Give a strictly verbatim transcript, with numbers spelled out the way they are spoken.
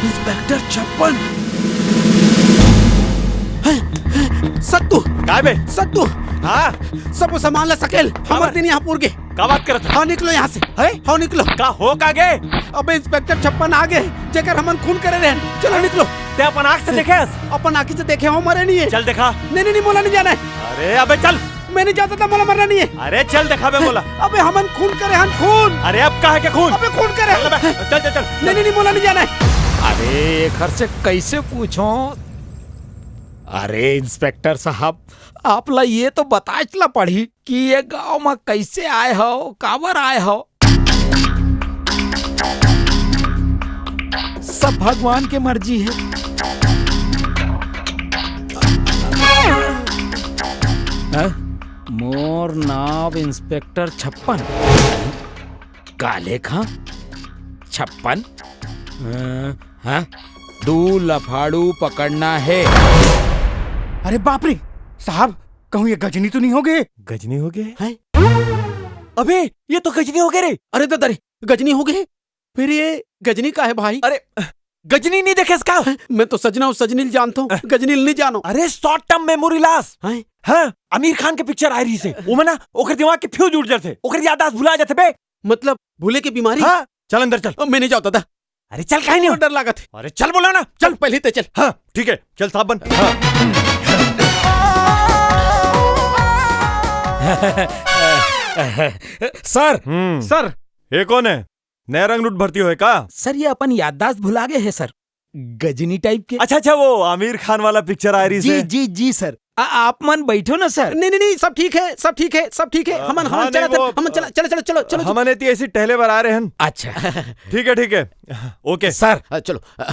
Inspector छप्पन। हैं? सत्तू। काय बे? सत्तू। हाँ? सब वो सामान ला सकेल। हमर तेन यहाँ पूर गे। का बात करत हस? हाँ, निकलो यहाँ से। हैं? हाँ, निकलो। का हो का गे? अबे, इंस्पेक्टर छप्पन आ गे, जेकर हमन खून करे रहेन। चलो, निकलो। तैं अपन आँख से देखे हस? अपन आँखी से देखे हँव, मरे नहीं हे। चल देखा। नहीं, नहीं, नहीं, मोला नहीं जाना हे। अरे अबे चल। मैं नहीं जाता था, मोला मरना नहीं हे। अरे चल देखाबे मोला। अबे हमन खून करे हन, खून। अरे अब का हे के खून? अबे खून करे हन। चल बे, चल, चल, चल। नहीं, नहीं, नहीं, मोला नहीं जाना हे। अरे एखर से कइसे पूछों? अरे इंस्पेक्टर साहब, आप ला ये तो बताएच ला पड़ही कि ये गांव म कइसे आए हव, काबर आए हव? सब भगवान के मर्जी हे। हाँ? मोर नाव इंस्पेक्टर छप्पन। का लेखा? छप्पन? अ, हाँ? दू लफाड़ू पकड़ना हे। अरे बाप रे, साहब, कहूँ ये गजनी तो नहीं हो गे? गजनी हो गे? हैं? अबे, ये तो गजनी हो गे रे। अरे ददा रे, गजनी हो गे? फिर ये गजनी का हे भाई? अरे, गजनी नहीं देखे इसका? मैं तो सजना अउ सजनी ल जानथों, गजनी ल नहीं जानों। अरे, short term memory loss। हैं? हाँ, आमिर खान के picture आए रहिसे। ओमा ना, ओकर दिमाग के fuse उड़ जाथे, ओकर याददाश्त भुला जाथे बे। मतलब, भूले के बीमारी? हाँ, चल अंदर चल। मैं नहीं जावत दादा। अरे चल, काहे नहीं? डर लागत हे। अरे चल बोला ना, चल। पहले तैं चल। हाँ, ठीक हे, चल साफ बन। हाँ। सर। हम्म। सर। ये कौन हे? नया रंगलूट भर्ती होय का? सर, ये अपन याददाश्त भुला गे हे सर, गजनी type के। अच्छा, अच्छा, वो आमिर खान वाला picture आए रहिसे। जी, जी, जी सर। आ, आप मन बैठो ना सर। नहीं, नहीं, नहीं, सब ठीक हे, सब ठीक हे, सब ठीक हे। आ, हमन, हाँ, हमन नहीं, चला, वो, हमन चला, चला, चला, चलो, चलो, चलो। हमन एती ऐसी टहले बर आ रहे हन। अच्छा। ठीक हे, ठीक हे। OK। सर। आ, चलो। आ,